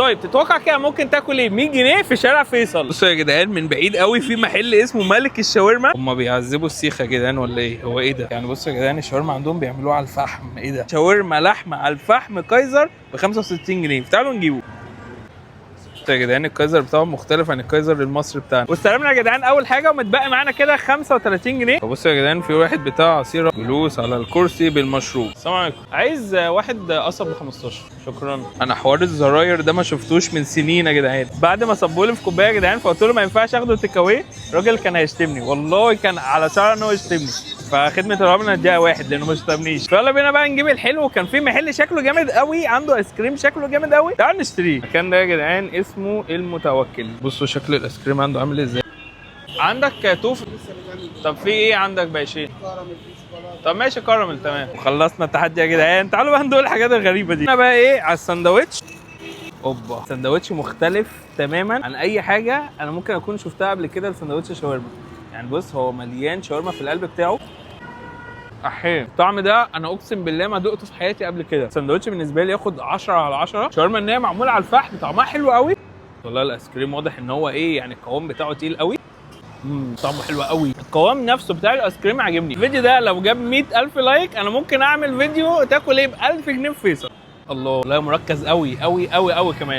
طيب تتوقع كده ممكن تاكل ايه 100 جنيه في شارع فيصل؟ بصوا يا جدعان، من بعيد قوي في محل اسمه ملك الشاورما. هم بيعذبوا السيخه يا جدعان ولا ايه؟ هو ايه ده يعني؟ بصوا يا جدعان، الشاورما عندهم بيعملوها على الفحم. ايه ده؟ شاورما لحمه على الفحم كايزر ب 65 جنيه. تعالوا نجيبه. يا جدعان الكايزر بتاعهم مختلف عن الكايزر المصري بتاعنا. واستلمنا يا جدعان اول حاجه، ومتبقي معانا كده 35 جنيه. فبصوا يا جدعان، في واحد بتاع عصير، جلوس على الكرسي بالمشروب. السلام عليكم، عايز واحد قصب ب 15. شكرا. انا حوار الزراير ده ما شفتوش من سنين يا جدعان. بعد ما صبوا لي في كوباية يا جدعان، فقلت له ما ينفعش اخده take away. الراجل كان هيشتمني، والله كان على شعره ان هو يشتمني. فخدمه العملاء نديها واحد لانه ما شتمنيش. فيلا بينا بقى نجيب الحلو. كان في محل شكله جامد قوي، عنده ايس كريم شكله جامد قوي، تعالوا نشتريه. المكان ده يا جدعان اسمه المتوكل. بصوا شكل الايس كريم عنده عامل ازاي. عندك توف؟ طب في ايه عندك ب 20؟ طب ماشي، كراميل. تمام، وخلصنا التحدي يا جدعان. تعالوا بقى ندوق الحاجات الغريبة دي. انا بقى ايه على الساندوتش؟ اوبا، ساندوتش مختلف تماما عن اي حاجة انا ممكن اكون شفتها قبل كده لساندوتش شاورما. يعني بص، هو مليان شاورما في القلب بتاعه. احيه، الطعم ده انا اقسم بالله ما دقته في حياتي قبل كده. الساندوتش بالنسبة لي ياخد 10 على 10. شاورما ان هي معمولة على الفحم طعمها حلو قوي. والله الايس كريم واضح ان هو ايه يعني، القوام بتاعه تقيل قوي. طعمه حلو قوي. القوام نفسه بتاع الايس كريم عاجبني. الفيديو ده لو جاب 100000 like انا ممكن اعمل فيديو تاكل ايه ب 1000 جنيه في فيصل. الله، لا مركز قوي قوي قوي قوي كمان.